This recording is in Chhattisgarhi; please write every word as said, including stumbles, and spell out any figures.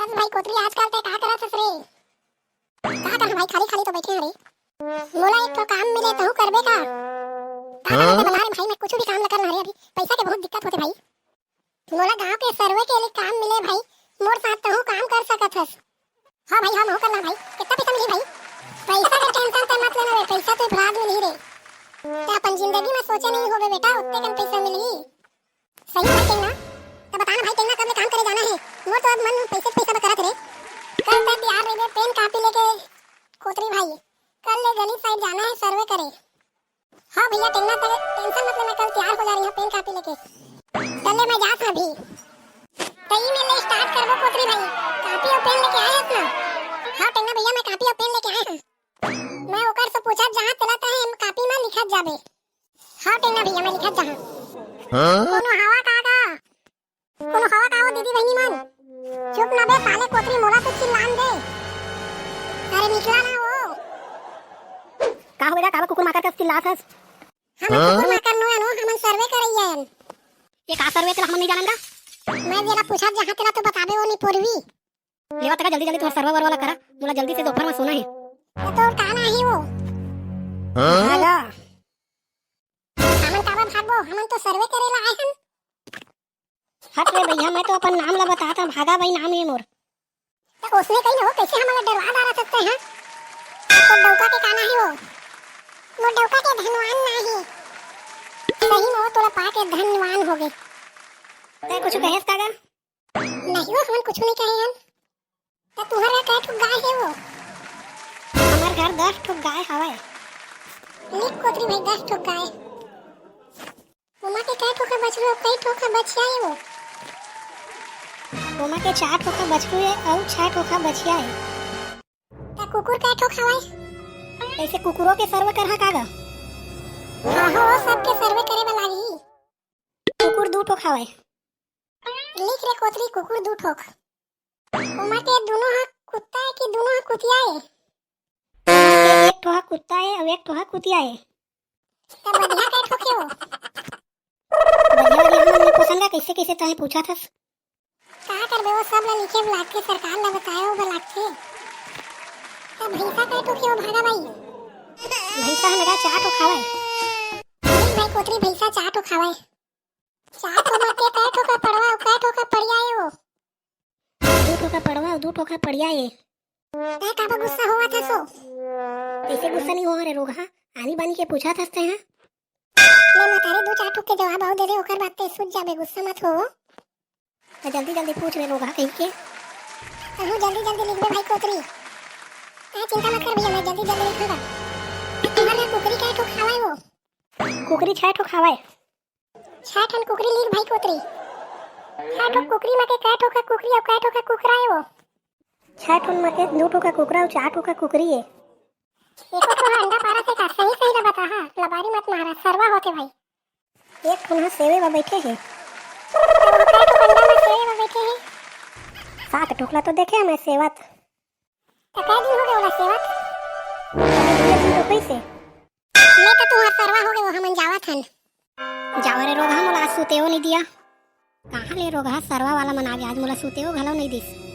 भाई कोतरी, आजकल ते का करत हस रे? का करहूं भाई, खाली खाली तो बैठे हंव रे। मोला एक ठो काम मिले, तहूं करबे का? का करत हे बता ना रे भाई, मैं कुछ भी काम ल कर ना रे, अभी पैसा के बहुत दिक्कत होथे भाई। मोला गांव के सर्वे के लिए काम मिले भाई, मोर साथ तहूं काम कर सकत हस। हां भाई, हां, महूं कर लाहूं भाई। कितना पैसा मिली भाई? पैसा के टेंशन ते मत लेना रे, पैसा तो भरा मिलही रे। ते अपन जिंदगी में सोचे नहीं होबे बेटा, ओतने कन पैसा मिलही। सही है भाई टेंगना। त बता ना भाई टेंगना, कब ले काम करे जाना हे? मोर तो अब मन पैसे पैसा बकरत रे। कल तक तैयार रहिबे पेन कापी लेके कोतरी भाई। कल ले गली साइड जाना हे सर्वे करे। हां भैया टेंगना, ते टेंशन मत ले, मैं कल तैयार हो जा रही हूं पेन कापी लेके। चल ले मैं जात हूं अभी। तई में ले स्टार्ट करबो कोतरी भाई। कापी और पेन लेके आए हस ना? हां टेंगना भैया, मैं कापी और पेन लेके आए हूं। मैं ओकर से पूछत जहां चलत हे, हम कापी में लिखत जाबे। हां टेंगना भैया, मैं लिखत जाहूं। हां? कोनो हवा का गा? कोनो हवा का वो दीदी बहिनी मन? चुप ना बे साले कोतरी, मोला तो चिल्लान दे। अरे निकला ना वो। का हो बेटा, काबर कुकुर माकर कस चिल्लात हस? हम हां? कुकुर माकर नो अनो, हमन सर्वे करइया अन। ये का सर्वे तेला हमन नहीं जानन का? मैं जेला पूछत जहां तेला तो बताबे वो निपोरवी। लेवा तका जल्दी जल्दी तुम्हार सर्वा वरवा ला करा, मोला जल्दी से दोपहर में सोना हे। तो तोर का ना हे वो? हां? भागा। हमन काबर भागबो? हमन तो सर्वे करे ला आए हन। हट रे भैया, मैं तो अपन नाम ला बतात हंव, भागा भाई नाम हे मोर। त ओसने कही ना हो, कैसे हमन ला डरवा डारत हस तैं, हां? तो डौका के का ना हे वो? मोर डौका के धनवान ना हे। सही में वो तोला पाके धनवान होगे। तैं कुछु कहेस का गा? नहीं वो, हमन कुछु नहीं कहे हन। त तुंहर घर कै ठो गाय हे वो? हमर घर दस ठो गाय हवय। लिख कोतरी भाई, दस ठो गाय। ओमा के कै ठो का बछरू, कै ठो का बछिया हे वो? ओमा के चार ठो का बछरू हे अउ छै ठो का बछिया हे। त कुकुर कै ठो हवय? ऐसे कुकुरों के सर्वे करहा का गा? हां हो, सबके सर्वे करे बर लागही। कुकुर दू ठो हवय। लिख रे कोतरी, कुकुर दू ठो। ओमा के दूनों ह कुत्ता हे कि दूनों ह कुतिया हे? ओमा के एक ठो ह कुत्ता हे अउ एक ठो ह कुतिया हे। त बधिया कै ठो हे वो? बधिया वाली हमन नइ पोसन गा, कइसे कइसे तैं पूछत हस? का करबे, वो सब ला लिखे बर लागथे, सरकार ला बताए बर लागथे। त भैंसा कै ठो हे वो भागा भाई? भैंसा ह ना गा चार ठो हवय। नहीं भाई कोतरी, भैंसा चार ठो हवय। चार ठो म के कै ठो का पड़वा अउ कै ठो का पड़िया हे वो? दू ठो का पड़वा अउ दू ठो का पड़िया हे। तैं काबर गुस्सा होवत हस ओ? कइसे गुस्सा नइ होवंव रे रोगहा, आनी बानी के पूछत हस तैं हां। ले मतारी, दू चार ठो के जवाब अउ दे दे, ओकर बाद तैं सूझ जाबे, गुस्सा मत हो। त जल्दी जल्दी पूछ रे रोगहा कहिके। तहूं जल्दी जल्दी लिखबे भाई कोतरी। तैं चिंता मत कर भैया, मैं जल्दी जल्दी लिखूंगा। तुम्हारे कुकरी कै ठो हवय वो? कुकरी छै ठो हवय। छै ठन कुकरी लिख भाई कोतरी। छै ठो कुकरी म के कै ठो का कुकरी अउ कै ठो का कुकरा हे वो? छै ठन म के दू ठो का कुकरा अउ चार ठो का कुकरी हे। एको ठो ह अंडा पारत हे का? सही सही ला बता हां, लबारी मत मारा, सरवा होथे भाई। एक ठन ह सेवे बर बैठे हे। त वो कै ठो अंडा म सेवे बर बैठे हे? सात ठो ला तो देखे हंव मैं सेवत। त कै दिन होगे ओला सेवत? अभी दू दिन तो होइस हे। ले त तुंहर सरवा होगे वो, हमन जावत हन। जावा रे रोगहा, मोला आज सुतेव नइ दिया। कहां ले रोगहा सरवा वाला मन आगे, आज मोला सुतेव घलो नइ दिस।